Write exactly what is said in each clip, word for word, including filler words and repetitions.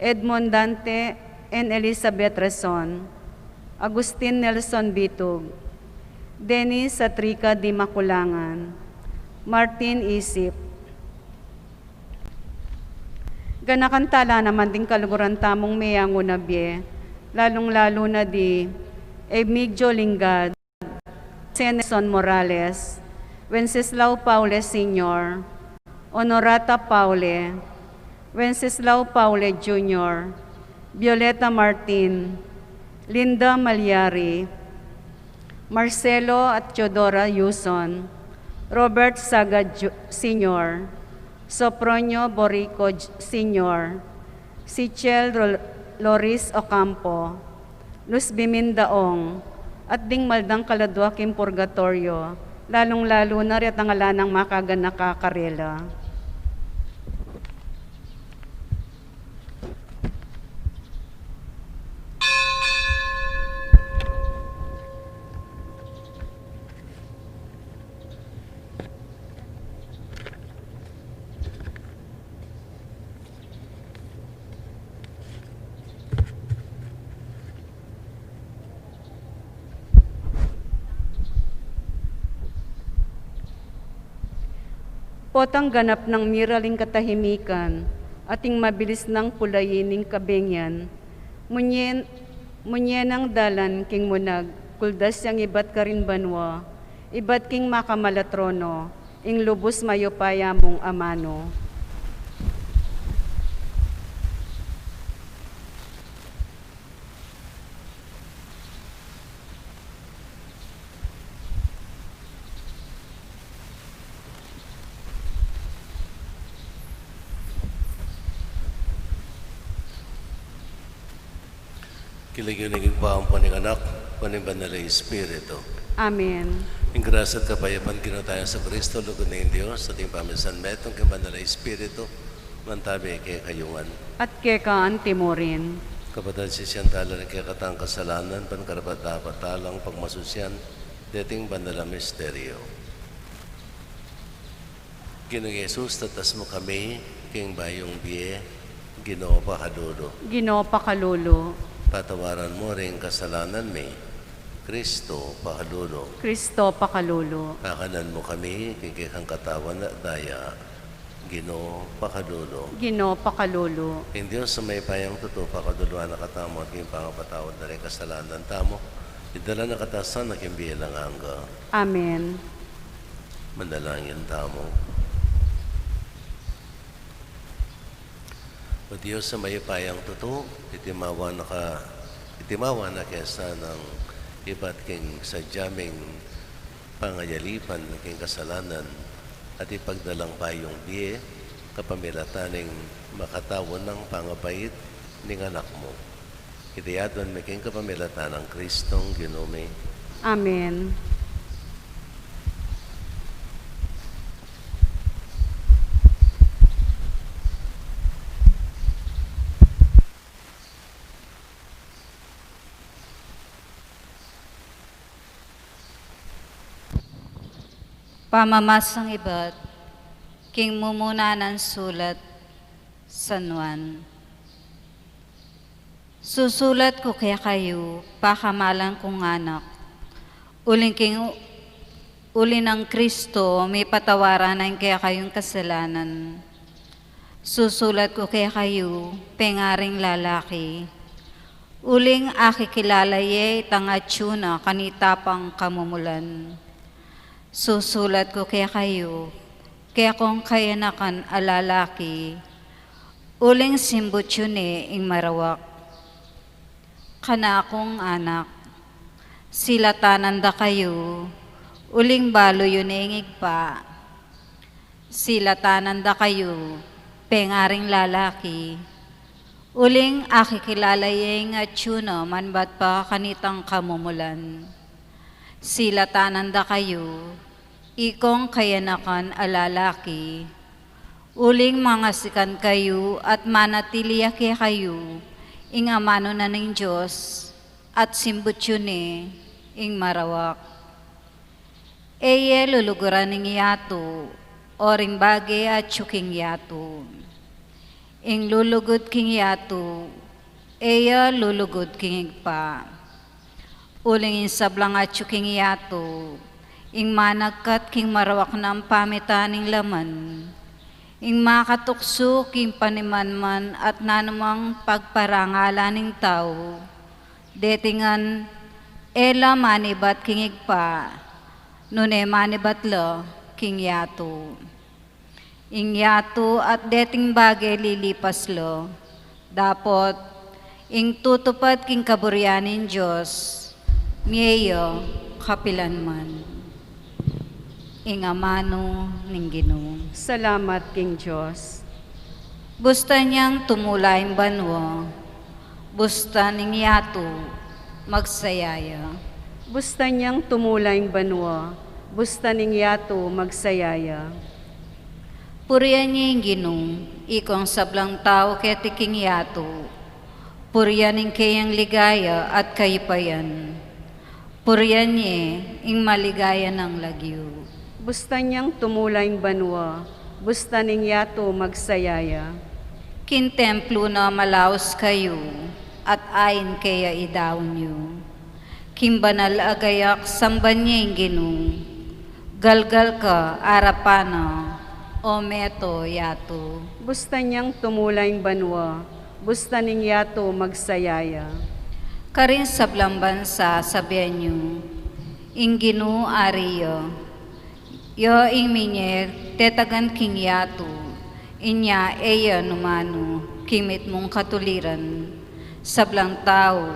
Edmond Dante and Elizabeth Reson, Agustin Nelson Bitug, Dennis Satrica D. Maculangan, Martin Isip. Ganakan tala naman ding kaluguran tamung meangu na bie, lalung-lalu na di Emigdio Lingad, Nelson Morales, Wenceslao Paule Senior, Honorata Paule, Wenceslao Paule Junior, Violeta Martin, Linda Malyari, Marcelo at Teodora Yuson, Robert Saga Ju-, Senior, Sopronio Borico J-, Senior, Sichel Rol-, Loris Ocampo, Luz Bimindaong, at ding maldang kaladua king purgatoryo, lalung-lalu na retang ala nang makaganaka karela. Potang ganap nang miral ing katahimikan, at ing mabilis nang pulayi ning kabengian, munye, munye nang dalan king munag, kuldas yang ibat karin banua, ibat king makamalatrono, ing lubus mayupaya mung amanu. King lagyu ning Ibpa, ampo ning Anak, ampo ning Banal a Espiritu. Amen. Ing grasya at kapayapan ning Ginu tang Jesucristo, lugud ning Dios, at ing pamisan metung king Banal a Espiritu, mantabi kekayu ngan. At keka anti mu rin. Kapatad, sisian tala ring kekatang kasalanan, ban karapat-dapat talang pagmasusian deting banal a misteryo. Ginung Jesus, tatas mu kami king bayung bie, Ginu, pakalulu. Ginu, pakalulu. Patawaran mu ring kasalanan mi, Kristo, pakalulu. Kristo, pakalulu. Kakanan mu kami king kekang katawan at daya, Ginu, pakalulu. Ginu, pakalulu. Ing Dios a mayupayang tutu, pakaluluan na katamu at king pangapatawad na ring kasalanan tamu, idala na katamu sana king bie alang angga. Amen. Manalangin tamu. O Dios a mayupayang tutu, itimawa na ka, itimawa na ke sanang ibat king sadya ming pangayalipan king kasalanan, at ipagdalang bayung bie, kapamilatan ning makatau nang pangabait ning Anak mu. Iti aduan mi king kapamilatan nang Kristong Ginu mi. Amen. Pamamasang ibat king mumuna nang sulat San Juan. Susulat ku kekayu, pakamalan kung anak, uling king, uli nang Kristo, mipatawaran na ing kekayung kasalanan. Susulat ku kekayu, pengaring lalaki, uling akikilala ye itang atyu na kanita pang kamumulan. Susulat ku kekayu, kekong kayanakan a lalaki, uling simbut yu ne ing marawak. Kanakung anak, silatanan da kayu, uling balu yu ne ing Ibpa. Silatanan da kayu, pengaring lalaki, uling akikilala ye ing atyu na manbat pa kanitang kamumulan. Silatanan da kayu, ikong kayanakan a lalaki, uling mangasikan kayu at manatili ya kekayu ing amanu na ning Dios, at simbut yu ne ing marawak. E ye luluguran ing yatu, o ring bage atyu king yatu. Ing lulugud king yatu, e ya lulugud king Ibpa. Uling ing sablang atyu king yatu, ing managkat king marawak nang pamitan ning laman, ing makatuksu king panimanman at nanumang pagparangalan ning tau, deti ngan e la manibat king Ibpa, nune manibat la king yatu. Ing yatu at deting bage lilipas la, dapot ing tutupad king kaburian ning Dios, mie ya kapilanman. Ing amanu ning Ginu. Salamat king Dios. Bustan yang tumula ing banua, bustan ing yatu magsaya ya. Bustan yang tumula ing banua, bustan ing yatu magsaya ya. Purian ye ing Ginu, ikong sablang tau keti king yatu. Purian ing keyang ligaya at kaipayan. Purian ye ing maligaya nang lagyu. Bustan yang tumula ing banua, bustan ing yatu magsaya ya. King templu na malaus kayu, at ain keya idaun yu. King banal a gayak samban ye ing Ginu. Galgal ka arapan na, o meto yatu. Bustan yang tumula ing banua, bustan ing yatu magsaya ya. Karing sablang bansa sabian yu, ing Ginu ari ya. Ya ing minye tetagan king yatu, inya e ya numanu king mitmung katuliran, sablang tau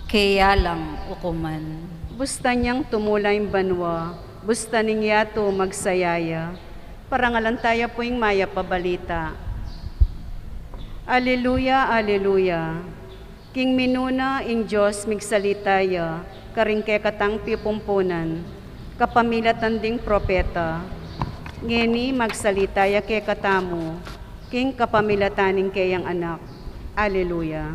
keya lang ukuman. Bustan yang tumula ing banua, bustan ing yatu magsaya ya. Parangalan taya pu ing mayap a balita. Aleluya, aleluya. King minuna ing Dios migsalita ya karing kekatang pipumpunan, kapamilatan ding propeta. Ngeni magsalita ya kekatamu king kapamilatan ning keyang Anak. Aleluya.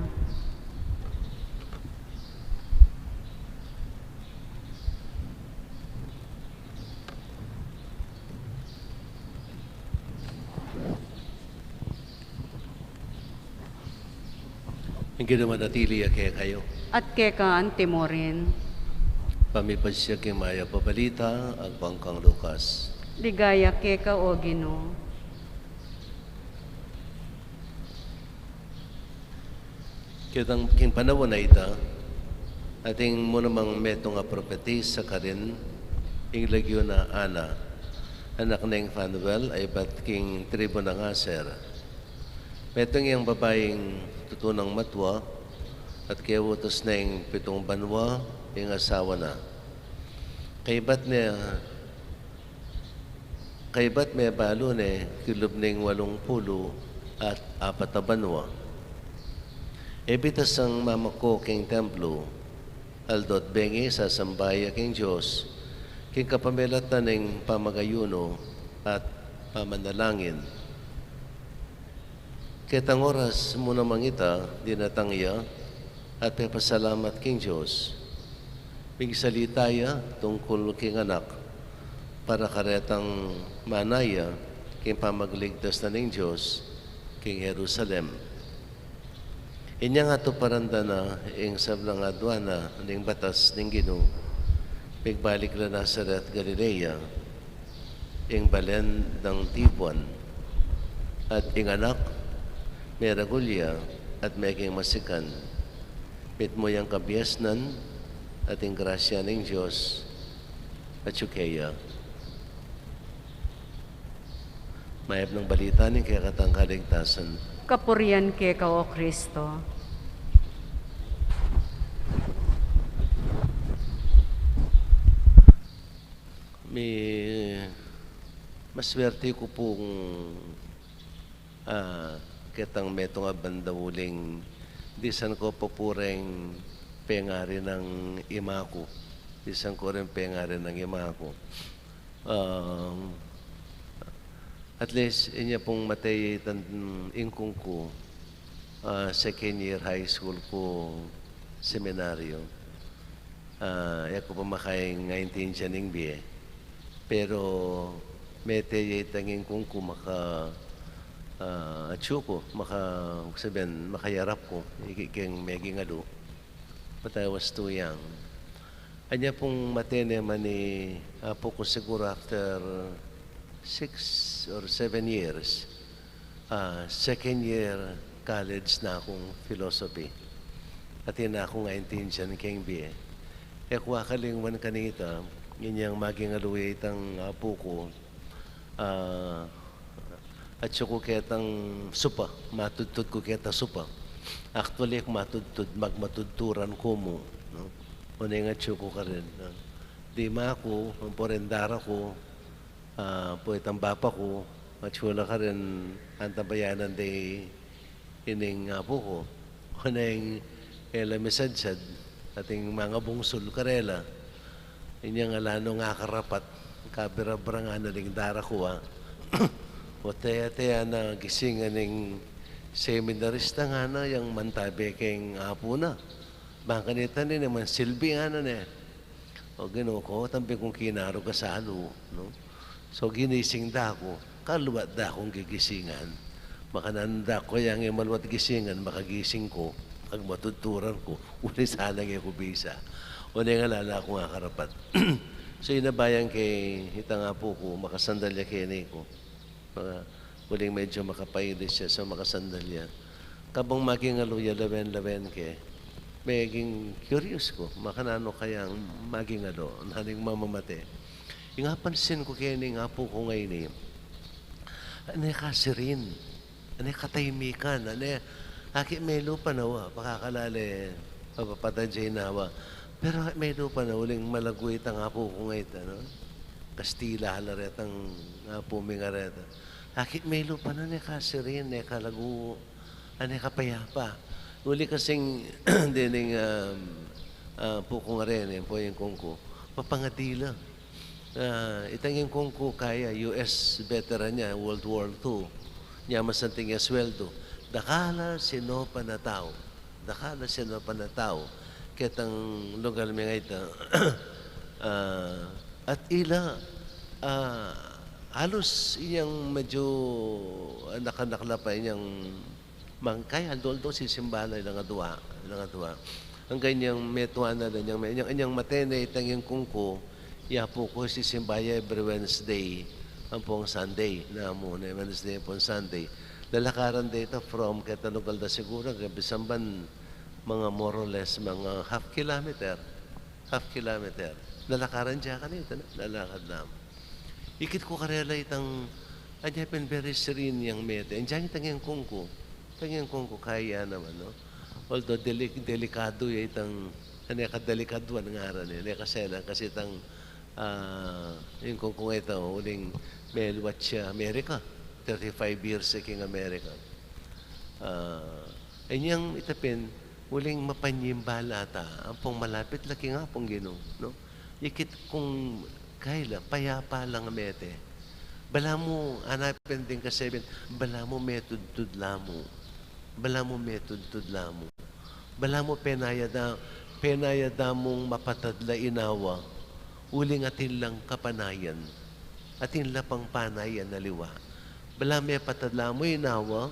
Ing Ginu manatili ya kekayu. At keka antimurin. Pamipasiag king mayap a balita agpang kang Lucas. Ligaya keka, o Ginu. Ketang king panaun a ita, atin mu namang metung a propetisa karin, ing lagyu na Ana, anak neng Fanuel, a ibat king tribu nang Aser. Metung yang babaing tutu nang matua, at keutus neng pitung banua ing asawa na. Kaibat ne, kaibat mebalu ne kilub ning walung pulu at apat a banua. E bitasang mamako king templu, aldo't bengi sasamba ya king Dios, king kapamilatan ning pamagayunu at pamanalangin. Ketang oras mu namang ita, dinatang ya, at pepasalamat king Dios. Migsalita ya tungkul king Anak, para karetang manaya king pamagligtas na ning Dios king Jerusalem. Inyang atuparan da na ing sablang aduana ning batas ning Ginu, migbalik la Nazaret, Galilea, ing balen dang tibuan. At ing Anak, meragul ya at meging masikan. Mitmu yang kabiasnan at ing grasya ning Dios atyu keya. Mayap nang balita ning kekatang kaligtasan. Kapurian keka, o Kristo. Mi, maswerte ku pung, ah, ketang metung a banda uling disan ku pa pu reng pengari nang ima ku. Disan ku reng pengari nang ima ku. Um, at least, inya pung mate ya itang ingkung ku, ah, second year high school ku seminaryo. Ah, e ku pa makaing aintindian ing bie. Pero mete ya itang ingkung ku maka, ah, atyu ku, maka-, sabian, makayarap ku, iki keng megingalu. But I was too young. Anya pung mate ne man i apu ku siguru after six or seven years, ah, second year college na kung philosophy. Atin na kung aintindian keng bie. E ku akalingwan kanita, inyang magingalu ya itang apu ku, ah, atyu ku ketang supa, matudtud ku keta supa. Actually, e ku matudtud, magmatudturan ku mu, no? Oneng atyu ku karin, no? Dima ku, ampo reng dara ku, ah, ampo itang bapa ku, atyu la karin, antabayanan de ining apu ku. Oneng e la misadsad, atin mangabungsul karela. Inyang ala nung akarapat, kabirabra ngana ning dara ku, a. O tea-tea na gisingan ning seminarista ngana yang mantabe keng apu na. Bang kanita ne, ne mansilbi ngana ne. O Ginu ku, tambing kung kinarug a salu, no? So, ginising da ku, kaluat da kung gigisingan. Makananu da ku, yang e maluat gisingan, makagising ku, magmatudturan ku, uli sana e ku bisa. Oneng ala na kung akarapat. So, inabayan ke itang apu ku, makasandal ya keni ku. Mga uling medyo makapailis ya, so makasandal ya. Kabang magingalu ya, lawen-lawen ke, meging curious ku, makananu kayang magingalu, nanu ing mamamate. Ing apansin ku keni ning apu kung aini, ane kasirin, ane katahimikan, ane, aki melu pa na wa, pakakalale, papapatadya na wa. Pero melu pa na, uling malagu itang apu kung aita, no? Kastila la retang apu ming areta. Aki melu pa na, ane kasirin, ane kalagu, ane kapayapa. Uli kasing dening, um, ah, apu kung areni, ampo ing kung ku, mapangadila. Ah, itang ing kung ku kaya, U S veteran ya, World War Two. Nya masanting ya sweldo. Dakal a sinopan a tau. Dakal a sinopan a tau ketang lugal ming aita. Ah, at ila, ah, halus inyang medyo, ah, anak-anak la pa inyang mangkay, aldo-aldo sisimba la ilang adua, ilang adua. Anggang inyang metua na la, inyang, inyang, inyang mate ne itang ing kung ku, i apu ku sisimba ya every Wednesday ampong Sunday, namu ne Wednesday ampong Sunday. Lalakaran de ita from keta lugal da siguru, kaya bisan ban mga more or less, mga half kilometer. Half kilometer. Lalakaran da kanita, lalakad na. Ikit ku karela itang, anya pin very serene yang mete. Anya itang ing kung ku. Itang ing kung ku kaya naman, no? Although deli-, delikadu ya itang, ane kadelikaduan ngaran e, ane kaselan, kasi itang, ah, ing kung ku ita, uling meluat ya Amerika. Thirty-five years ya king Amerika. Ah, inyang ita pin, uling mapanyimba la ta, ampong malapit la king Apung Ginu, no? Ikit kung kayla, payapa lang mete. Balamu, anapin ding kasebin, balamu metudtud la mu. Balamu metudtud la mu. Balamu penaya da, penaya da mung mapatad la inawa, uling atin lang kapanayan. Atin la pang panayan aliwa. Balamu mepatad la mu inawa,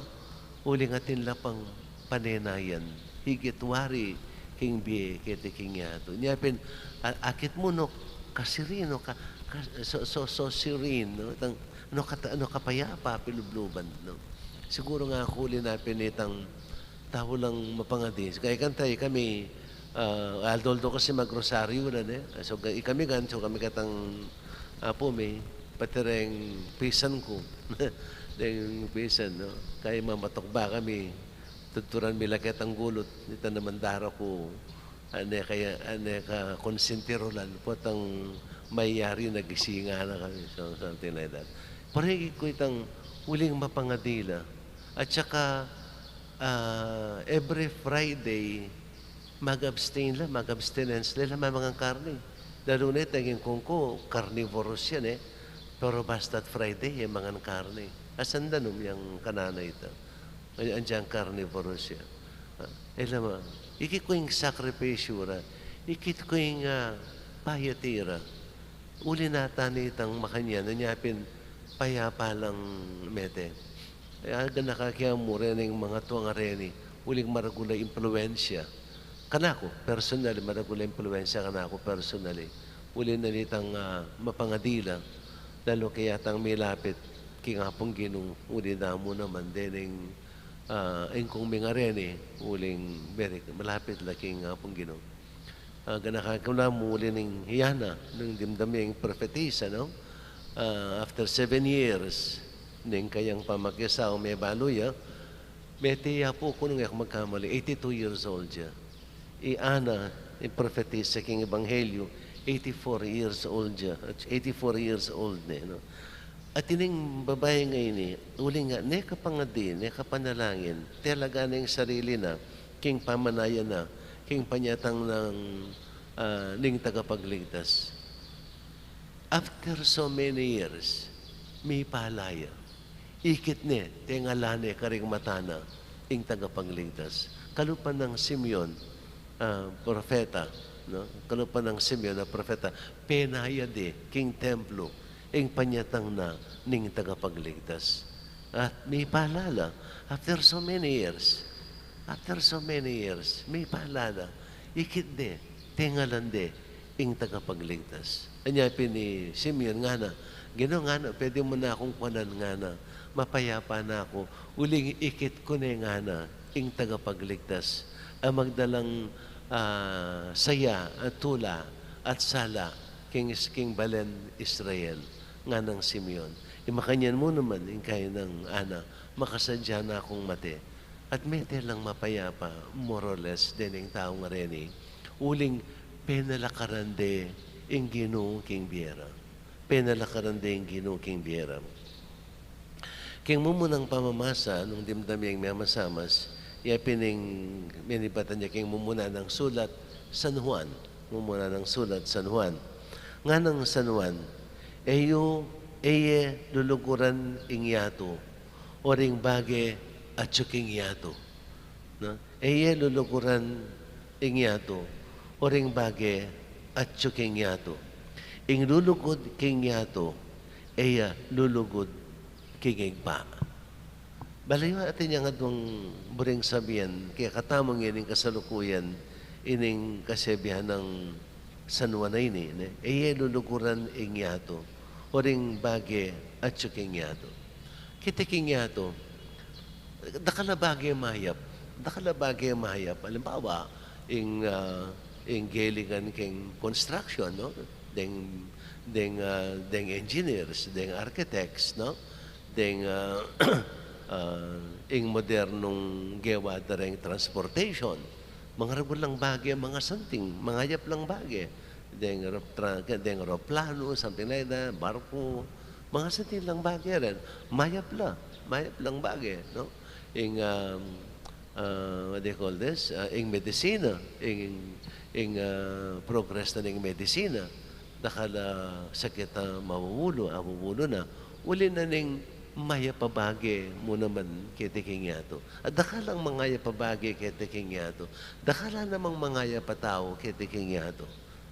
uling atin la pang panenayan. Higit wari king bie keti king yatu. Nya pin, a-, akit mu no kasirin, no ka-, ka-, so, so, so serene, no? Itang, no kata-, no kapayapa pilubluban, no? Siguru nga kuli na pin itang tau lang mapangadi. Kaya kan tayo kami, ah, aldo-aldo kasi magrosaryo na, ne? So, ga-, ikami kan, so kami katang apu mi, pati reng pisan ku. Reng pisan, no? Kaya mamatok ba kami, tuturan mi la ketang gulut, ita naman dara ku, ane kaya, ane ka konsintirulan, potang mayari na gisingan na kami, so, something like that. Parigi ku itang uling mapangadi la. At saka, ah, every Friday, mag-abstain la, mag-abstinence la, la mamangan karne. Lalu na itang ing kung ku, carnivorous yan e. Pero basta't Friday, e mangan karne. Asan danum yang kanana ita? Ay, andiyan carnivorous ya. Ah, e la ma. Ikit ku ing sakripisyu ra. Ikit ku ing, ah, piety ra. Uli na ta nitang makanyan, anya pin payapa lang mete. E, aga na ka kaya mu reni ing mangatua ngeni, uling maragul a impluensya. Kanaku, personally, maragul a impluensya kanaku, personally. Uli na nitang, ah, mapangadi la, lalu kaya tang milapit king Apung Ginu, uli na mu naman dening, ah, ing kung mingareni, uling very malapit la king Apung Ginu. Ah, aga na ka kaya mu uli ning iya na, nung dimdam ya ing prophetisa, no? Ah, after seven years, ning kayang pamakiasawa, mebalu ya, mete ya pu ku nung e ku magkamali, eighty-two years old ya. I Ana, ing prophetisa king Ebanghelyo, eighty-four years old ya. Eighty-four years old ne, no? At ining babai ngeni, uling ne kapangadi, ne kapanalangin, telaga ne ing sarili na, king pamanayan na, king panyatang nang, ah, ning tagapagligtas. After so many years, mipala ya. Ikit ne, tengalan ne karing mata na ing tagapagligtas. Kalupa nang Simeon, ah, propeta, no? Kalupa nang Simeon a propeta, penaya de king templo ing panyatang na ning tagapagligtas. At mipala la, after so many years, after so many years, mipala la, ikit de, tengalan de ing tagapagligtas. Anya pin i Simeon, ngana, Ginu, ngana, pwede mu na kung kuanan, ngana, mapayapa na ku, uling ikit ku ne, ngana, ing tagapagligtas a magdalang, ah, saya at tula at sala king, king balen Israel, nganang Simeon. I makanyan mu naman, ing kayang Ana, makasadya na kung mate. At mete lang mapayapa, more or less, dening tau ngeni, uling penalakaran de ing Ginu king bie ra. Penalakaran de ing Ginu king bie ra. King mumunang pamamasa, nung dimdam ya ing memasamas, ya pin ing menibatan ya king mumuna nang sulat, San Juan. Mumuna nang sulat, San Juan. Nganang San Juan, e yu, e ye luluguran ing yatu, o ring bage atyu king yatu. No? E ye luluguran ing yatu, o ring bage atyu king yatu. Ing lulugud king yatu, e ya lulugud king Ibpa. Balayu atin yang aduang buring sabian, kaya katamu ngening kasalukuyan, ining kasebihan nang San Juan a ini, ne? E ye luluguran ing yatu, o ring bage atyu king yatu. Keti king yatu, dakal a bage mayap, dakal a bage mayap. Alimbawa, ing, ah, ing gelingan king construction, no? Deng, deng, ah, deng engineers, deng architects, no? Deng, ah, ah, ing modernong gewa da reng transportation. Mangaragul lang bage, mangasanting, mangayap lang bage. Deng ro-, tra-, deng eroplano, something like that, barku. Mangasanting lang bage rin. Mayap la, mayap lang bage, no? Ing, um, ah, what do you call this? Ah, ing medisina, ing, ing, ah, progress na ning medisina. Dakal a sakit a mawuulu, awuulu na. Uli na ning mayap a bage mu naman keti king yatu. At dakal lang mangayap a bage keti king yatu. Dakal a namang mangayap a tau keti king yatu.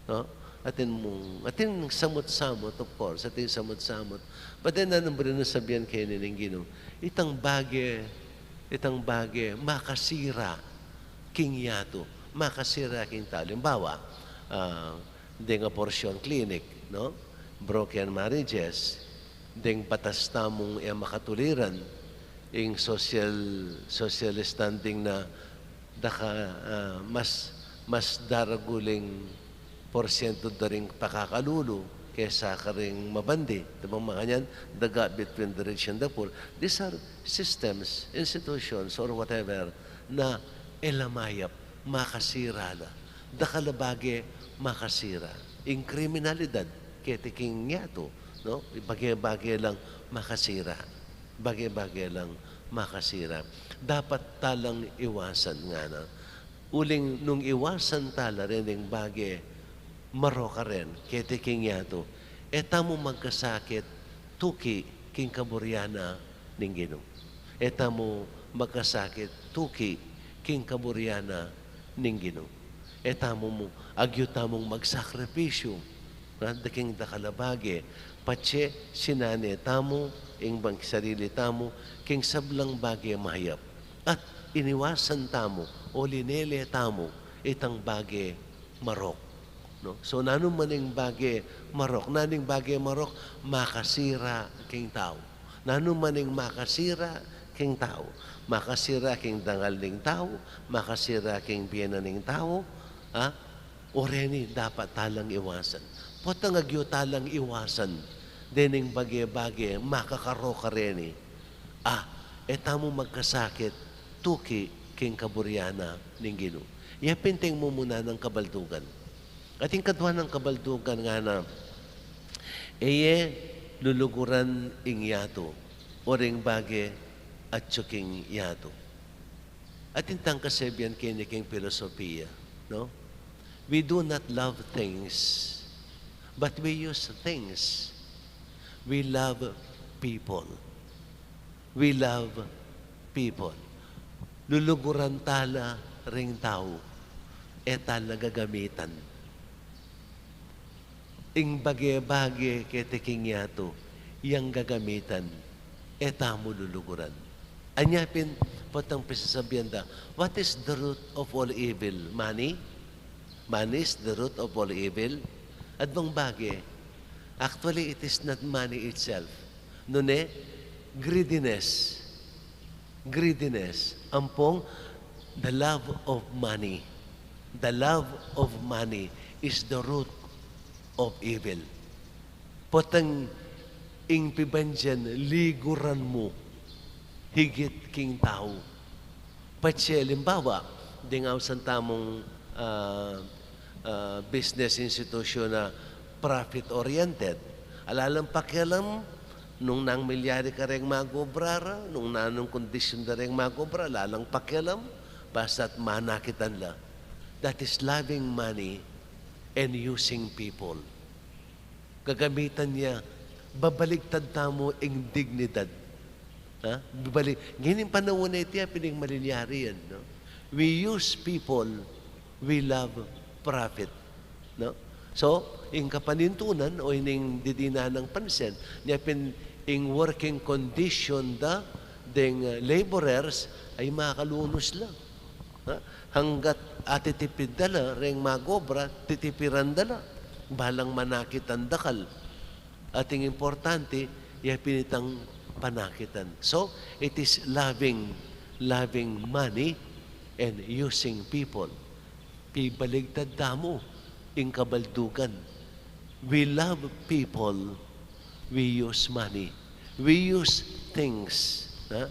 No? Atin mu, atin samut-samut, of course, atin samut-samut. But then, nanu mu rin a sabian keni ning Ginu? Itang bage, itang bage, makasira king yatu, makasira king tau. Alimbawa, ah, deng abortion clinic, no? Broken marriages, deng batas tamung e makatuliran, ing social, social standing na daka, ah, mas, mas daragul ing porsyento da ring pakakalulu kesa karing mabandi. Diba, makanyan, the gap between the rich and the poor. These are systems, institutions, or whatever, na e la mayap, makasira la. Dakal a bage makasira. Ing kriminalidad, keti king yatu, no? Bage-bage lang makasira. Bage-bage lang makasira. Dapat talang iwasan, ngana. Uling nung iwasan tala rening bage, marok a ren, keti king yatu, e tamu magkasakit tuki king kaburian na ning Ginu. E tamu magkasakit tuki king kaburian na ning Ginu. E tamu mu, agyu tamung magsakripisyu, na, da king dakal a bage, Patse sinane tamu ing bang sarili tamu king sablang bage mayap, at iniwasan tamu o linele tamu itang bage marok, no? So, nanu man ing bage marok, nanu ing bage marok, makasira king tau. Nanu man ing makasira king tau, makasira king dangal ning tau, makasira king bie na ning tau, ha? O reni dapat talang iwasan. Potang agyu talang iwasan dening bage-bage makakarok kareni, a, e tamu magkasakit tuki king kaburian na ning Ginu. Ya pin ing mumuna nang kabaldugan. At ing kadwa nang kabaldugan ngana, e ye luluguran ing yatu, o ring bage atyu king yatu. At ing tangkas e biyan keni king filosofia, no? We do not love things, but we use things. We love people. We love people. Luluguran tala ring tau, e tala gagamitan. Ing bage-bage keti king yatu, yang gagamitan, e tamu luluguran. Anya pin, potang pisasabian da, what is the root of all evil? Money? Money is the root of all evil. At bang bage, actually, it is not money itself. Nune, greediness. Greediness. Ampong, the love of money. The love of money is the root of evil. Potang ing pibandian, liguran mu higit king tau. Patse, alimbawa, ding ausan tamung, ah, ah, business institution na profit-oriented. Ala lang pakialam nung nanu ing milyari kareng mag-obra ra, nung nanung kondisyon da reng mag-obra, ala lang pakialam, basta't manakitan la. That is loving money and using people. Gagamitan ya, babaligtad tamu ing dignidad. Ha? Balik, ngeni ing panaun a iti, a, pin ing malilyari yan, no? We use people, we love profit, no? So, ing kapanintunan o ining didinan nang pansin, nya pin ing working condition da deng, uh, laborers ay makalunus la. Ha? Hanggat atitipid da la reng mag-obra, titipiran da la. Balang manakitan dakal. At ing importante, ya pin itang panakitan. So, it is loving, loving money and using people. Pibaligtad tamu ing kabaldugan. We love people, we use money, we use things, ha?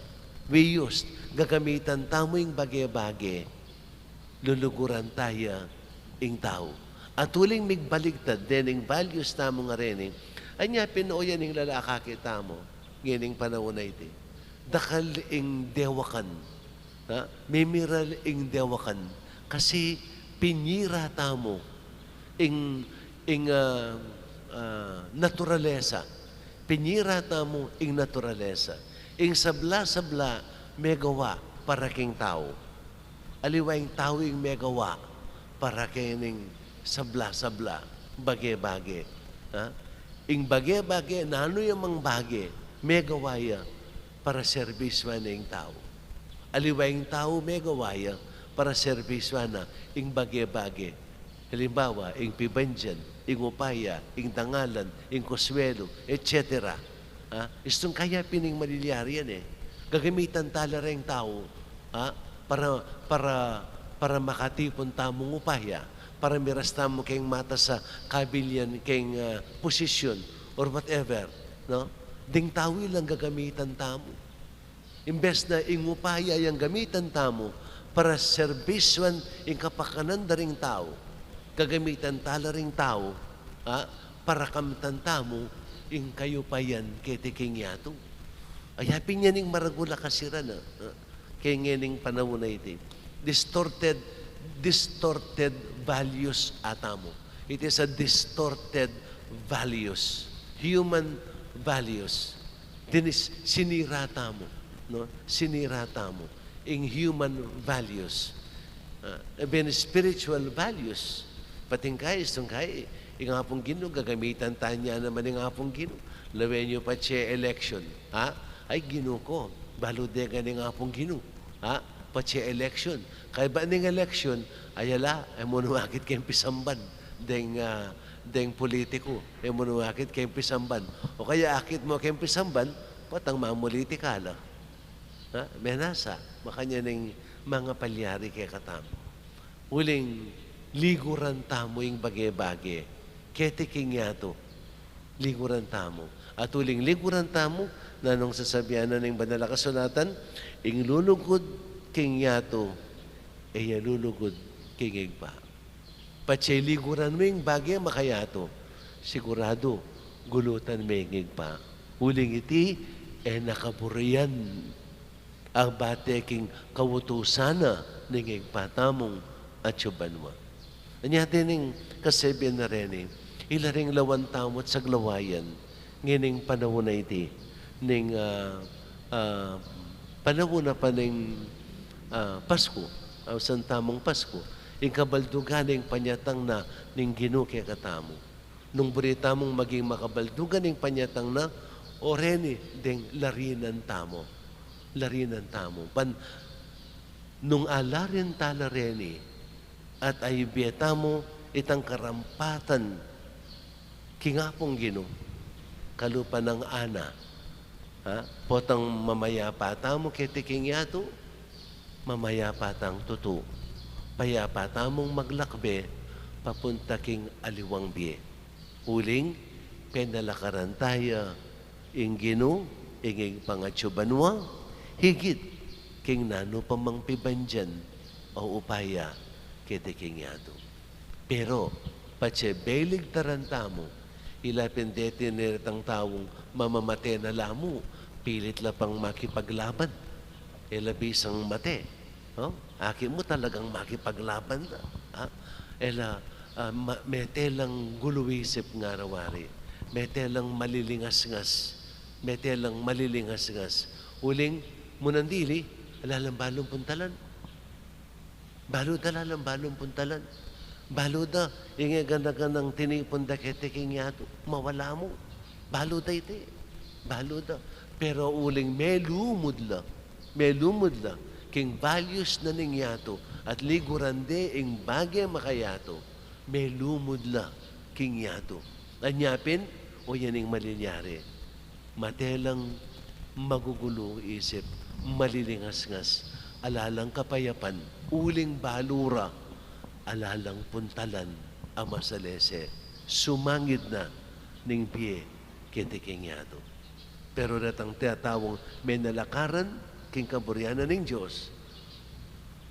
We use, gagamitan tamu ing bage-bage, luluguran taya ing tau. At uling migbaligtad dening values tamu ngareni, anya pin o yan ing lala akakit tamu ngening panaun a iti. Dakal ing dewakan, ha? Mimiral ing dewakan. Kasi pinyira tamu ing, ing, ah, ah, naturalesa. Pinyira tamu ing naturalesa. Ing sabla-sabla megawa para king tau. Aliwa ing tau ing megawa para kening sabla-sabla, bage-bage. Ha? Ing bage-bage, nanu ya mang bage, megawa ya para serbisyuan ing tau. Aliwa ing tau megawa ya para serbisyuan na ing bage-bage. Halimbawa, ing pibandian, ing upaya, ing dangalan, ing konswelu, et cetera. Ha? Istung kaya pin ing malilyari yan, e. Gagamitan tala reng tau, ha? Para, para, para makatipun tamung upaya, para miras tamu keng matas a kabilian keng, ah, posisyon or whatever, no? Ding tau ilang gagamitan tamu. Imbes na ing upaya yang gamitan tamu para serbisyuan ing kapakanan da ring tau, gagamitan tala ring tau, ha, para kamtan tamu ing kayupayan keti king yatu. Aya pin yan ing maragul a kasiran, ha, keng ngening panaun a iti. Distorted, distorted values a tamu. It is a distorted values, human values. Dinis, sinira tamu, no? Sinira tamu ing human values. Ah, even spiritual values. Pati ing kai, istung kai, Ing Apung Ginu, gagamitan tana naman ing Apung Ginu. Lawen yu patse election, ha? Ay, Ginu ku, balu de ngeni ing Apung Ginu, ha? Patse election. Kaybat ning election, ay ala, e mu nu akit keng pisamban deng, ah, deng pulitiku, e mu nu akit keng pisamban. O kaya akit mu keng pisamban, potang mamulitika la. Ha? Menasa, makanyan ing mangapalyari kekatamu. Uling liguran tamu ing bage-bage keti king yatu. Liguran tamu. At uling liguran tamu, nanung sasabian na ning Banal a Kasulatan, ing lulugud king yatu, e ya lulugud king Ibpa. Patse liguran me ing bage makayatu, siguradu, gulutan me ing Ibpa. Uling iti, e na kaburian abate king kautusan na ning Ibpa tamung atsu banua. Anya dening kasebian na reni, ila ring lawan tamu at saglawayan ngening panaun a iti, ning, ah, ah, panaun na pa ning, ah, Pasku, ausan tamung Pasku, ing kabaldugan ning panyatang na ning Ginu kekatamu. Nung buri tamung maging makabaldugan ing panyatang na, o reni deng larinan tamu. Larinan tamu. Ban nung alarin tala reni, at aibie tamu itang karampatan king Apung Ginu, kalupa nang Ana, ha? Potang mamayapa tamu keti king yatu, mamayapa tang tutu. Payapa tamung maglakbe papunta king aliwang bie. Uling penalakaran taya ing Ginu, ing Ibpang atsu banua, higit king nanu pa mang pibandian o upaya keti king yatu. Pero patse beligtaran tamu, ila pin deti neretang taung mamamate na la mu, pilit la pang makipaglaban. E la bisang mate. No? Aki mu talagang makipaglaban na. Ha? E la, ah, ma-, mete lang gulu isip ngara wari. Mete lang malilingasngas. Mete lang malilingasngas. Uling, mu nang dili, ala lang balung puntalan. Balu da, ala lang balung puntalan. Balu da, ing e gana-ganang tinipun da keti king yatu, mawala mu. Balu da iti. Balu da. Pero uling melumud la. Melumud la king values na ning yatu at liguran de ing bage makayatu. Melumud la king yatu. Anya pin, o yan ing malilyari. Mate lang magugulu isip, malilingasngas, ala lang kapayapan, uling balu ra, ala lang puntalan a masalese, sumangid na ning bie keti king yatu. Pero datang te a taung menalakaran king kaburian na ning Dios,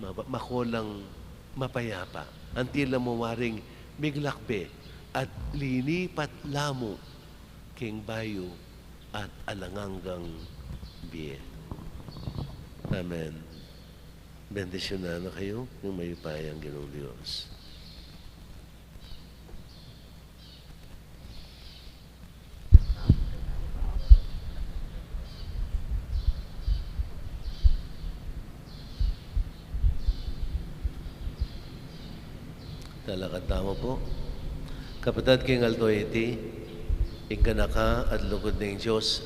ma-, makulang mapayapa. Anti la mu waring miglakbe at linipat la mu king bayu at alang anggang bie. Amen. Bendisyunan na kayu ning mayupayang Ginung Dios. Talakad tamu pu. Kapatad, king aldo iti, ing ganaka at lugud ning Dios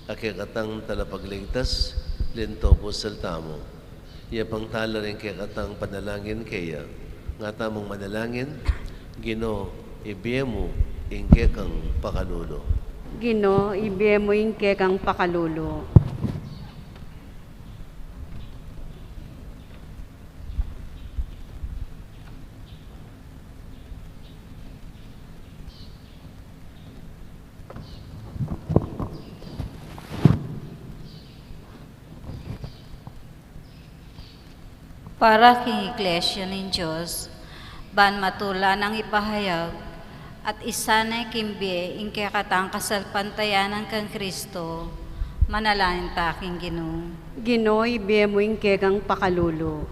a kekatang Talapagligtas, linto pusal tamu. Yapang tala ring kekatang panalangin keya. Nga tamung manalangin, Ginu, ibie mu ing kekang pakalulu. Ginu, ibie mu ing kekang pakalulu. Para king Iglesia ning Dios, ban matula nang ipahayag at isane king bie ing kekatang kasalpantayanan kang Kristo, manalangin ta king Ginu. Ginu, ibie mu ing kekang pakalulu.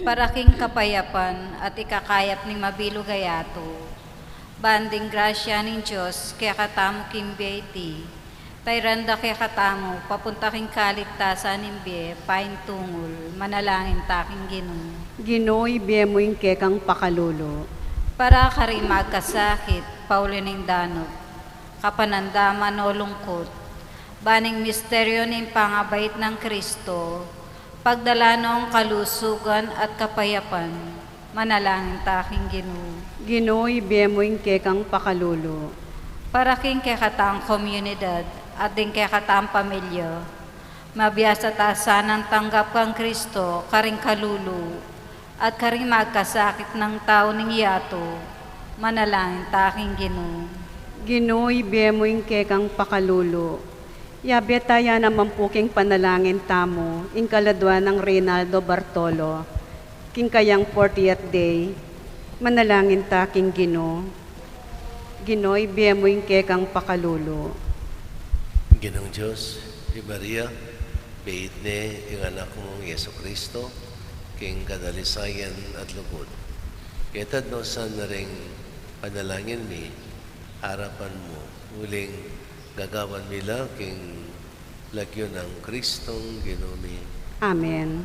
Para king kapayapan at ikakayap ning mabilug a yatu, ban ding grasya ning Dios kekatamu king bie iti, tairan da kekatamu papunta king kaligtasan ning bie paintungul, manalangin ta king Ginu. Ginu, ibie mu ing kekang pakalulu. Para karing magkasakit, pauli ning danup, kapanandaman o lungkut, ban ing misteryu ning pangabait nang Kristo, pagdalan no king kalusugan at kapayapan, manalangin ta king Ginu. Ginu, ibie mu ing kekang pakalulu. Para king kekatang komunidad at ding kekatang pamilya, mabiasa ta sanang tanggap kang Kristo karing kalulu at karing magkasakit nang tau ning yatu, manalangin ta king Ginu. Ginu, ibie mu ing kekang pakalulu. Yabe ta ya naman pu king panalangin tamu ing kaladua nang Reynaldo Bartolo, king kayang fortieth day, manalangin ta king Ginu. Ginu, ibie mu ing kekang pakalulu. Ginung Dios, i Maria, beit ne ing anak mung Jesucristo, king kadalisayan at lugud. Keta dusan na ring panalangin mi, arapan mu, uling gagawan mi la king lagyu nang Kristong Ginu mi. Amen.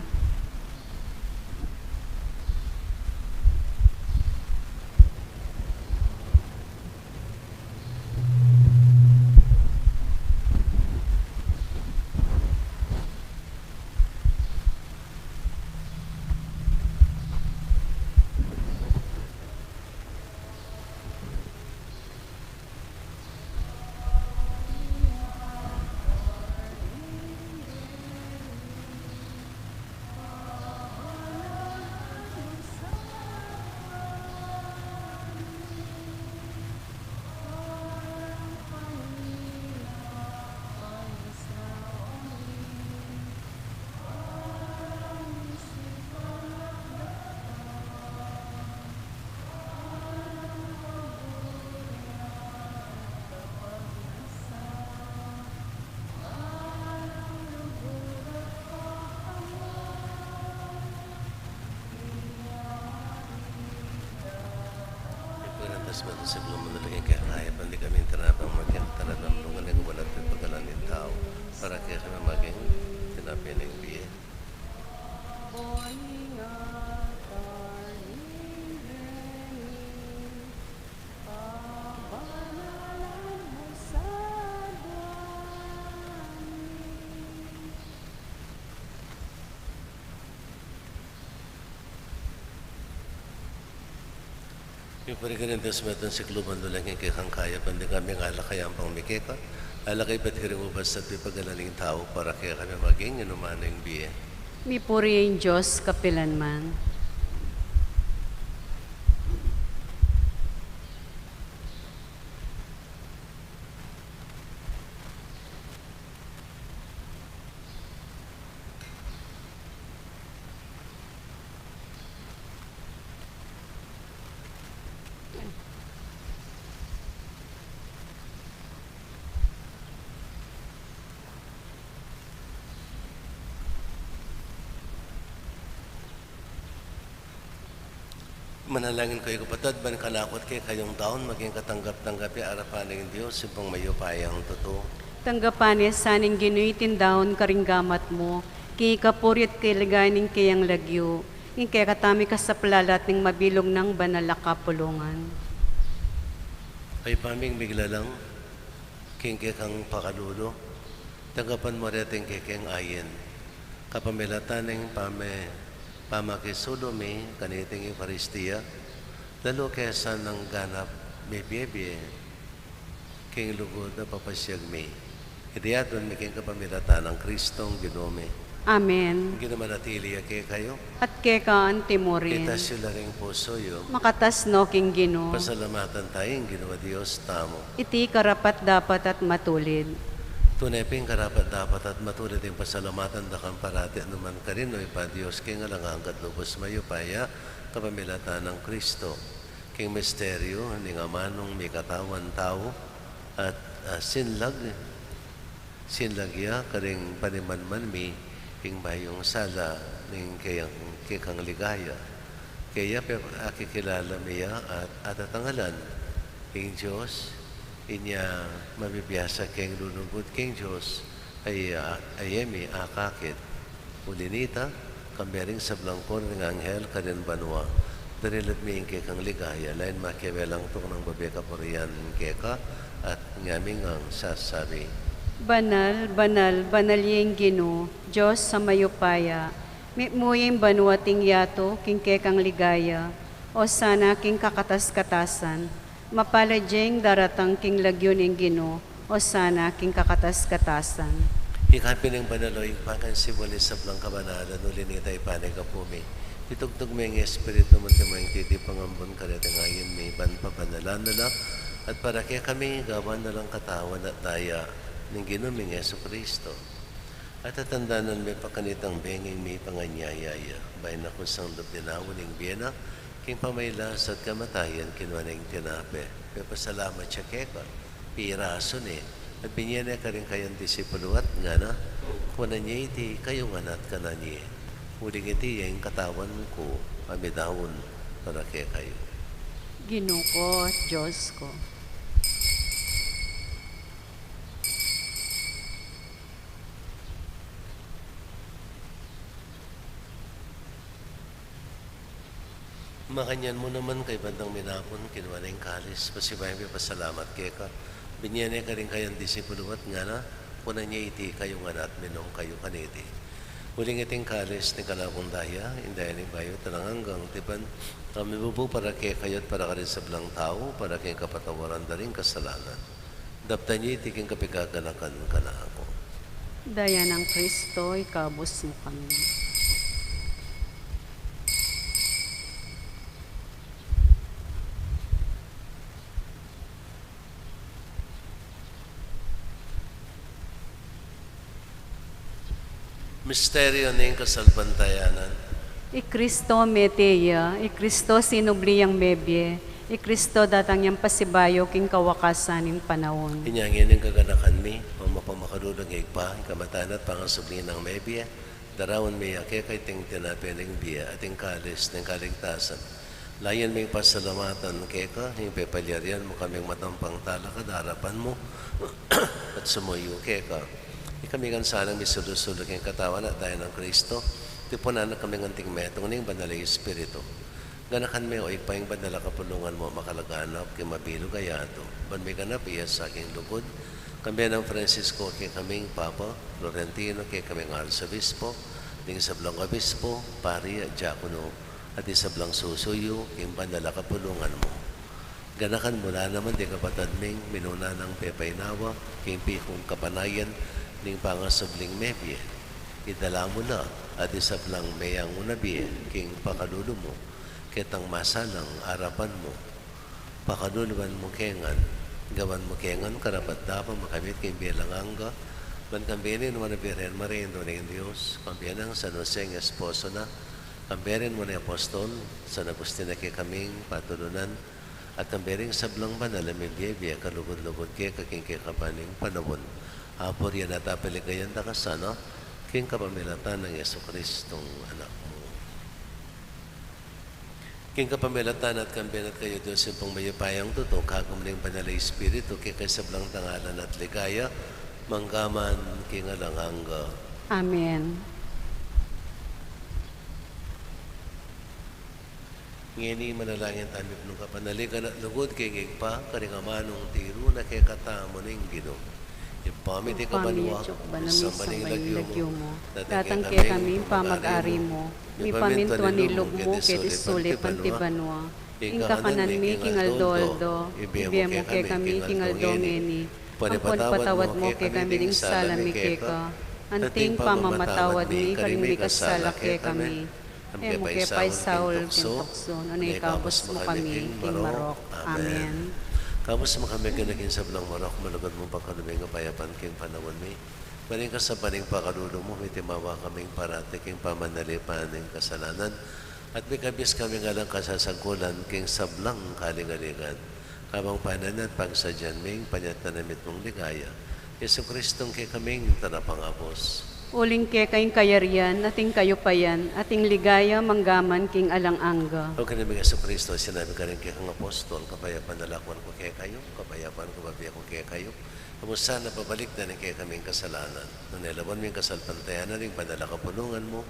Ipagrantas mo ito sa gluma na lagay kaya kaya pandi kami tarapang magyan tarapang lungan ing walat ipagalan ning tau para kaya kami maging tinapay ning bie. Iparigarin ta sa metung sikluban dulang king kekang kayapan, ding kami ngalakayan pang mikeka, alakay pati karing ubas at pipagalan ning tau, para kaya kami maging inuman ning bie. Mipuri ing Dios kapilanman. Manalangin kayu, kapatad, ban ing kanaku at kekayung daun maging katanggap-tanggap ya arapan ning Dios, Ibpang mayupayang tutu. Tanggapan ne sa ning Ginu iting daun karing gamat mu, king ikapuri at kaligayan ning keyang lagyu, king kekatamung ikasaplalat ning mabilug nang banal a kapulungan. Ibpa ming miglalang, king kekang pakalulu, tanggapan mu reting kekeng ain, kapamilatan ning pame-, pamakisulu mi kaniting Eukaristia, lalu ke sa nang ganap mibie-bie king lugud a papasiag mi. Iti adwan mi king kapamilatan nang Kristong Ginu mi. Amen. Ing Ginu manatili ya kekayu. At keka anti mu rin. Itas yu la ring pusu yu. Makatas no king Ginu. Pasalamatan taya ing Ginu a Dios tamu. Iti karapat-dapat at matulid. Tune pin karapat-dapat at matulid ing pasalamatan da kang parati nukarin man, O Ibpa, Dios king alang angga at lubus mayupaya, kapamilatan nang Kristo. King misteryu ning amanung mikatawan tau at, ah, sinlag, sinlag ya karing panimanman mi ing mayung sala ning keyang, kekang ligaya. Keya pepakikilala mi ya at atatangalan ing Dios, inya mabibiasa keng lulugud king Dios, a iya, a iya mi akakit. Uli nita, kambe ring sablang koro ning anghel karin banua, Darilad mi ing kekang ligaya, lain makiabe lang tuknang babie kapurian keka, at ngami ngang sasabi: Banal, banal, banal ya ing Ginu, Dios a mayupaya. Mitmu ya ing banua at ing yatu king kekang ligaya. Osana king kakatas-katasan. Mapalad ya ing daratang king lagyu ning Ginu, Osana king kakatas-katasan. Ikabie ing banal, o Ibpa, king simbul ning sablang kabanalan, uli na nita ipanyawad mi. Itubud me ing Espiritu mu, antimo ing titipan ampon kareting ain mi, ban pabanalan na la, at para kekami gawan na lang katawan at daya ning Ginu ming Jesucristo. At tatandanan me pa kanitang bengi ing mipanganyaya ya, bayu na kusang lub dinaun ing bie na, king pamagkasakit at kamatayan, kinua ne ing tinape, pepasalamat ya keka, pirasu ne, at binie ne karing kayang disipulu at ngana: Kunan ye iti kayu ngan at kanan ye, uling iti ya ing katawan ku, a midaun para kekayu. Ginu ku, Dios ku. Makanyan mu naman, kaybat nang minapun, kinua ne ing kalis, pasibayu pepasalamat keka, binie ne karing kayang disipulu at ngana: Kunan ye iti kayu ngan at minum kayu kaniti, uling iti ing kalis ning kanakung daya, ing daya ning bayu at alang anggang tipan, a mibubu para kekayu at para karing sablang tau, para king kapatawaran da ring kasalanan. Daptan ye iti king kapaganakan kanaku. Daya nang Kristo, ikabus mu kami. Misteryu ning kasalpantayanan. I Kristo mete ya, i Kristo sinubli yang mebie, i Kristo datang yang pasibayu king kawakasan ning panaun. Inya ngeni ing kaganakan mi, o mapamakalulung Ibpa, ing kamatayan at pangasubli nang mebie, daraun mi ya keka iting tinape ning bie, at ing kalis ning kaligtasan. Layun ming pasalamatan keka ing pepalyarian mu kaming matampang talakad king arapan mu, at sumuyu keka. Ikami ngan sanang misulu-sulu king katawan at daya nang Kristo, tipunan na kaming anting metung ning Banal a Espiritu. Ganakan me, o Ibpa, ing banal a kapulungan mu makalaganap king mabilug a yatu, ban miganap ya sa king lugud, kambe nang Francisco kekaming Papa, Florentino kekaming Arsobispo, ding sablang obispo, pari at diakono, at ding sablang susuyu king banal a kapulungan mu. Ganakan mu la naman ding kapatad ming minuna nang pepainawa king pikung kapanayan ning pangasubling mebie. Idala mu la at ding sablang meyangu na bie king pakalulu mu, ketang masalang arapan mu. Pakaluluan mu ke ngan, gawan mu ke ngan karapat-dapat makamit king bie alang angga, ban kambe ning Nuan a Birhen Maria, Indu ning Dios, kambe nang San Jose ing esposo na, kambe ring Nuan a Apostol, San Agustin a kekaming patulunan, at kambe ring sablang banal a mibie-bie kalugud-lugud keka king kekaban ning panaun. Apurian at apaligayan da ka sana, king kapamilatan nang Jesucristong Anak mu. King kapamilatan na at kambe na at kaya, Dios Ibpang mayupayang tutu, kagum ning Banal a Espiritu, keka ing sablang dangalan at ligaya, mangga man king alang angga. Amen. Ngeni manalangin tamu king kapanaligan at lugud king Ibpa, karing amanung tiru na kekatamu ning Ginu. Ibpa mi, atiu ka banua, misamban ya ing lagyu mu, datang kekami ing pamag-ari mu, mipamintuan ing lub mu keti sulip anti banua. Ing kakanan mi king aldo-aldo ibie mu kekami king aldo ngeni, ampon ipatawad mu kekami ding sala mi keka, anti ing pamamatawad mi karing mikasala kekami. E mu ke paisaul king tuksu, nune ikabus mu kami king marok. Amen. Ikabus mu kami king sablang marok, malugud mung pakalub ing kapayapan king panaun mi. Ban king kasabian ning pakalulu mu, mitimawa kaming parati king pamanalipan ning kasalanan, at mikabus kaming alang kasasangkulan king sablang kaligaligan, kabang panayan at pagsadyan mi ing panyatang na mitmung ligaya, Jesucristong kekaming Talapangabus. Uling keka ing kayarian, at ing kayupayan, at ing ligaya, mangga man king alang angga. O Ginu ming Jesucristo, sinabi mu karing kekang apostol, kapayapan lalakwan ku kekayu, kapayapan ku bibie ku kekayu. E mu sana babalikdan ing kekaming kasalanan, nune lawan mu ing kasalpantayanan ning banal a kapulungan mu,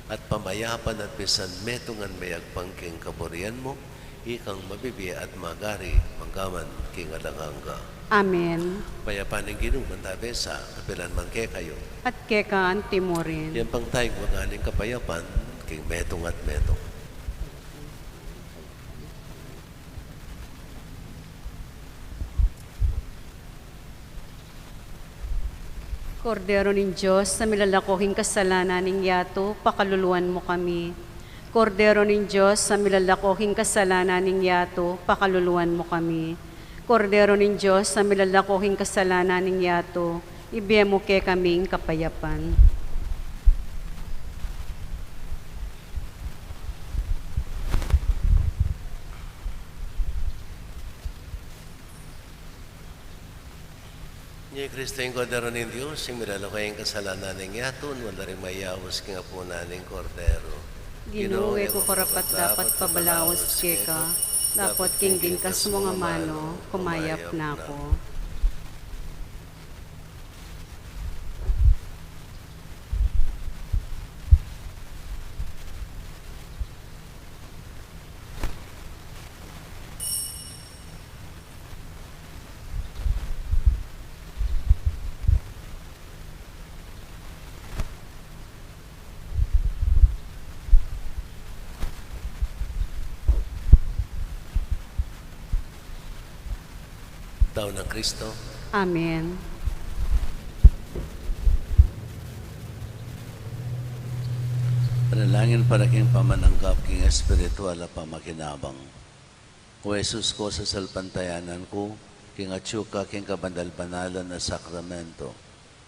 at pamayapan at misan metung a meyagpang king kaburian mu, ikang mabibie at magari manggaman king alang angga. Amen. Kapayapan ning Ginu manatili sa kapilan man kekayu. At keka anti mu rin. Iyapang taya ing kapayapan king metung at metung. Kordero ning Dios, a milalako king kasalanan ning yatu, pakaluluan mu kami. Kordero ning Dios, a milalako king kasalanan ning yatu, pakaluluan mu kami. Kordero ning Dios, a milalako king kasalanan ning yatu, ibie mu kekami ing kapayapan. Ini i Kristo, ing Kordero ning Dios, ing milalako king kasalanan ning yatu, nuan la ring mayaus king apunan ning Kordero. Ginu, e ku karapat-dapat pabalaus keka, dapot king bingkas mu ngan amanu, kumayap na ku. Tau nang Kristo. Amen. Panalangin para king pamananggap king espiritual a pamakinabang. O Jesus ku, sasalpantayanan ku king atyu ka king kabanal-banalan a sakramento.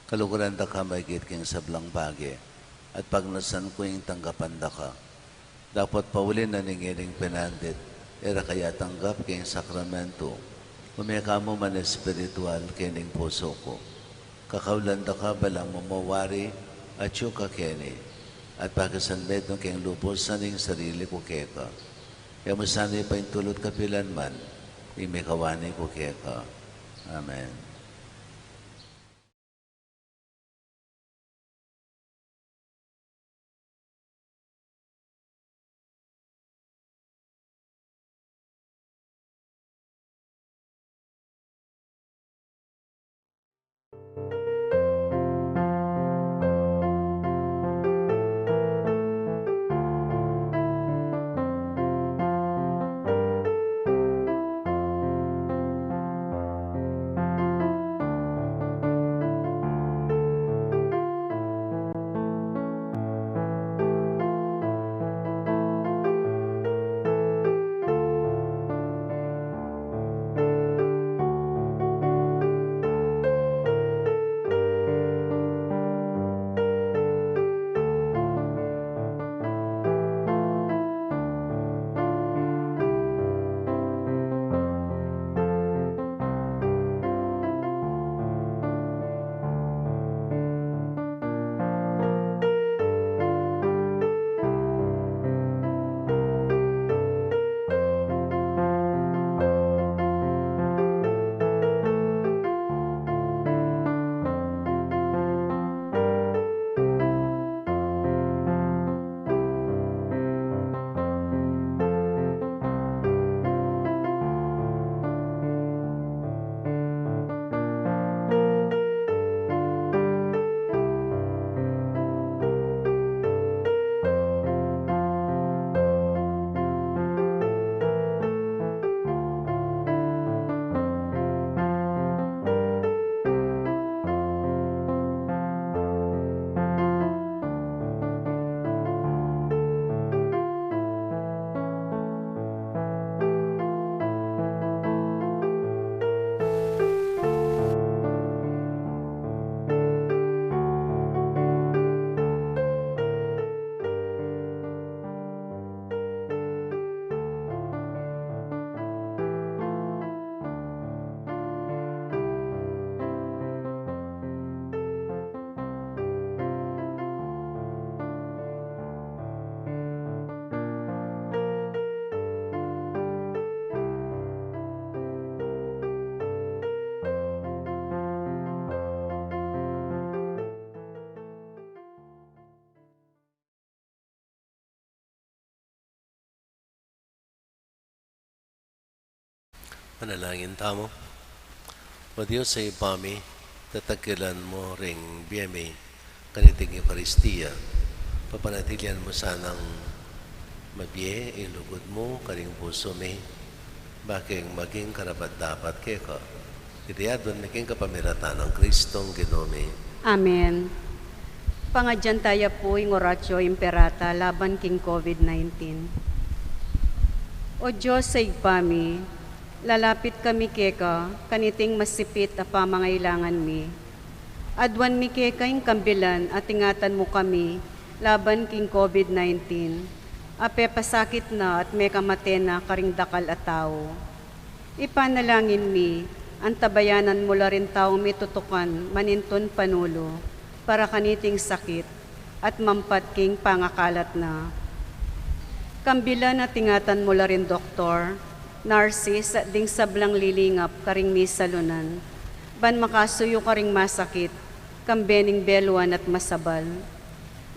Kaluguran da ka maigit king sablang bage, at pagnasan ku ing tanggapan da ka. Dapot pauli na ning ining penandit, e ra ka ya tanggap king sakramento, ume ka mu man espiritual king pusu ku. Kakaulan da ka balamu mu wari atyu ka keni, at pakisanmetung king lubus ing sarili ku keka. E mu sana paintulut kapilan man ing mikawani ku keka. Amen. Manalangin tamu. O Dios a Ibpa mi, tatakilan mu ring bie mi kaniting Eukaristia. Papanatilian mu sanang mabie ing lugud mu karing pusu mi, bakeng maging karapat-dapat keka. Iti aduan mi king kapamilatan nang Kristong Ginu mi. Amen. Pangadyan taya pu ing Oratio Imperata laban king COVID nineteen. O Dios a Ibpa mi, lalapit kami keka kaniting masipit a pamangailangan mi. Aduan mi keka ing kambilan at ingatan mu kami laban king COVID nineteen a pepasakit na at mekamate na karing dakal a tau. Ipanalangin mi, antabayanan mu la ring taung mitutukan manintun panulu para kaniting sakit at mampat king pangakalat na. Kambilan at ingatan mu la ring doktor, narsis at ding sablang lilingap karing misalunan, ban makasuyu karing masakit, kambe ning beluan at masabal.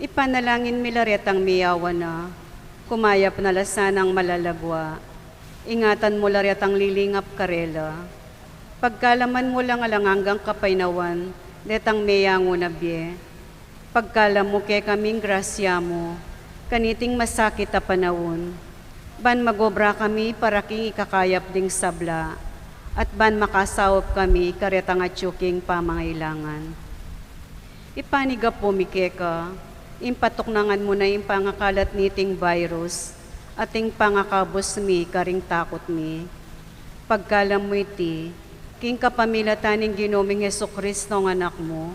Ipanalangin mi la retang miyawan na, kumayap na la sanang malalagua. Ingatan mu la retang lilingap karela. Pagkalaman mu lang alang anggang kapaynawan detang meyangu na bie. Pagkalam mu kekaming grasya mu kaniting masakit a panaun, ban magobra kami para king ikakayap ding sabla, at ban makasaup kami karetang atyu king pamangailangan. Ipanigapu mi keka ing patuknangan mu na ing pangakalat niting virus, at ing pangakabus mi karing takut mi. Pagkalam mu iti, king kapamilatan ning Ginu ming Jesucristo a Anak mu,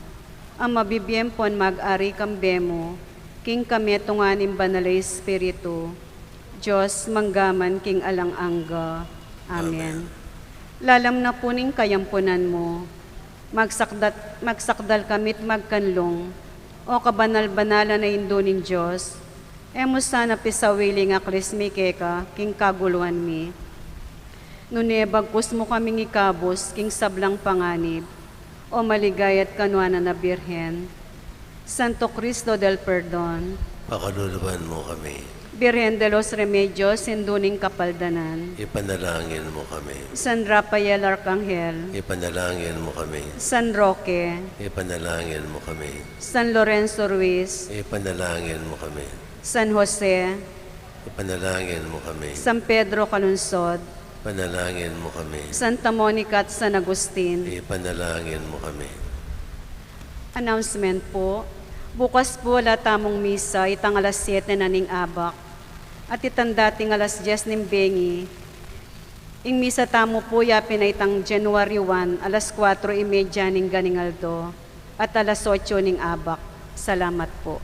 a mabibie ampon mag-ari kambe mu, king kametungan ning Banal a Espiritu, Dios, mangga man king alang angga. Amen. Amen. Lalam na pu ning kayampunan mu, magsakdat-, magsakdal kami't magkanlung, O kabanal-banalan a Indu ning Dios, e mu sana pisawili ing aklis mi keka king kaguluan mi. Nune bagkus mu kaming ikabus king sablang panganib, O maligaya at kanuanan a Birhen. Santo Cristo del Perdon. Pakaluluan mu kami. Birhen de los Remedios, Indu ning Kapaldanan. Ipanalangin mu kami. San Rafael Arcangel. Ipanalangin mu kami. San Roque. Ipanalangin mu kami. San Lorenzo Ruiz. Ipanalangin mu kami. San Jose. Ipanalangin mu kami. San Pedro Calungsod. Ipanalangin mu kami. Santa Monica at San Agustin. Ipanalangin mu kami. Announcement po. Bukas po ala tamung misa, itang alas siyete na ning abak. At itang dating alas dyes ning bengi. Ing misa tamu po yapin a itang January one, alas kuwatro y media ning ganing aldo at alas otso ning abak. Salamat po.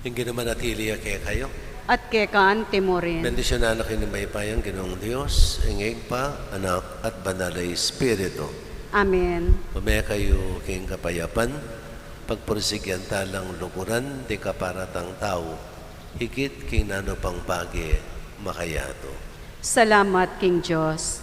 Ing Ginu manatili ya kekayu. At keka anti mu rin. Bendisyunan na kayu ning mayupayang Ginung Dios, ing Ibpa, Anak, at Banal a Espiritu. Amen. Ume kayu king kapayapan, pagpursigyan talang luguran ding kaparatang tau, higit king nanu pang bage makayatu. Salamat king Dios.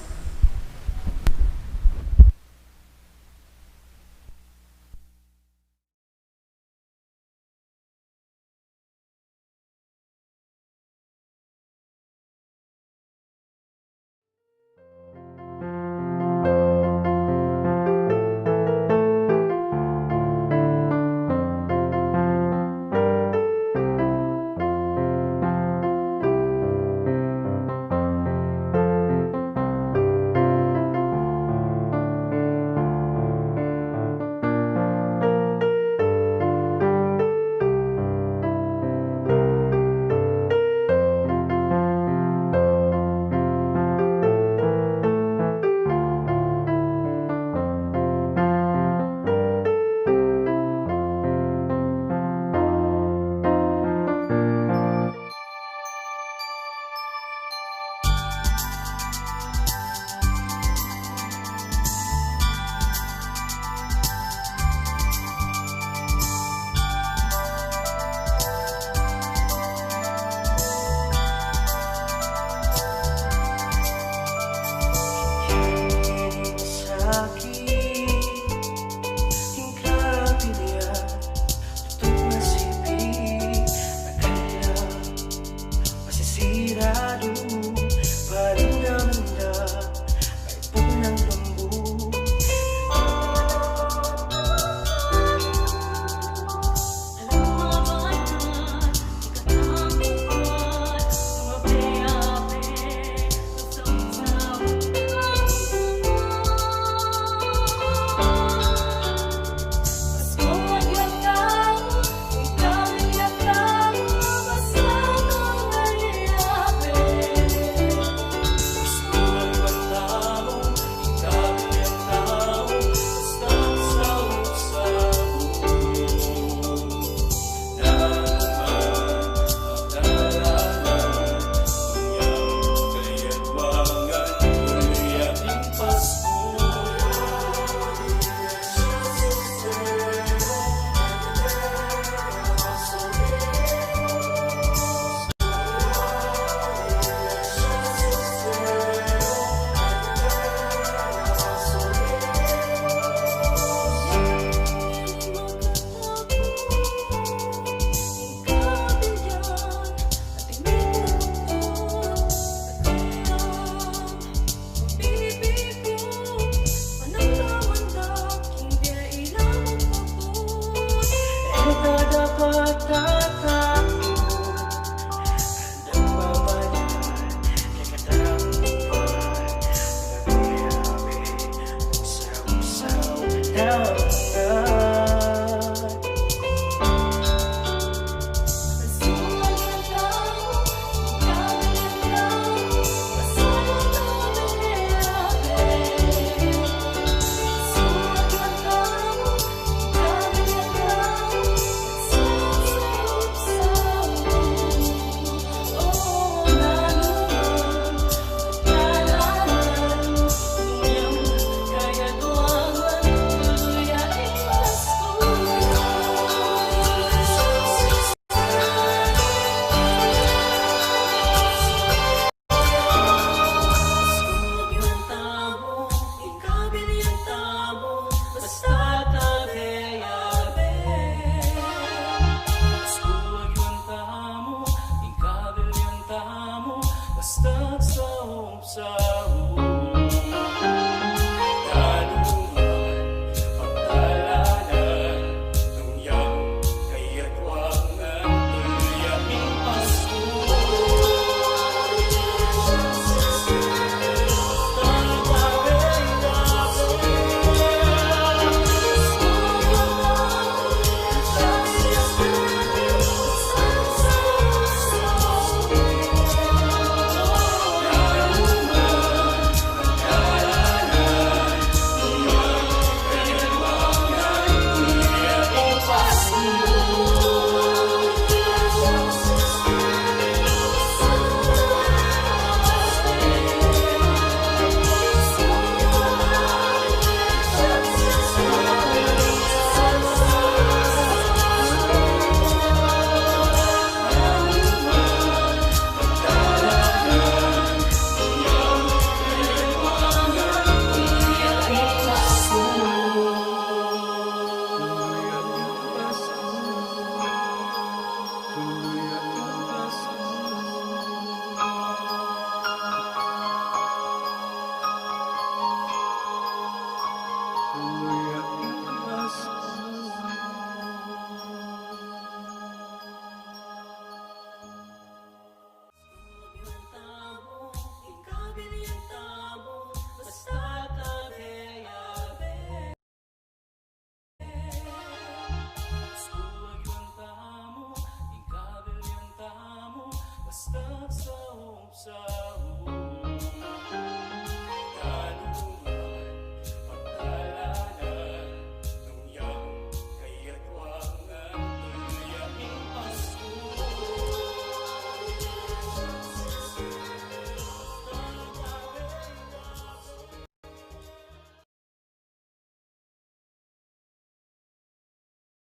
Stag saup-saup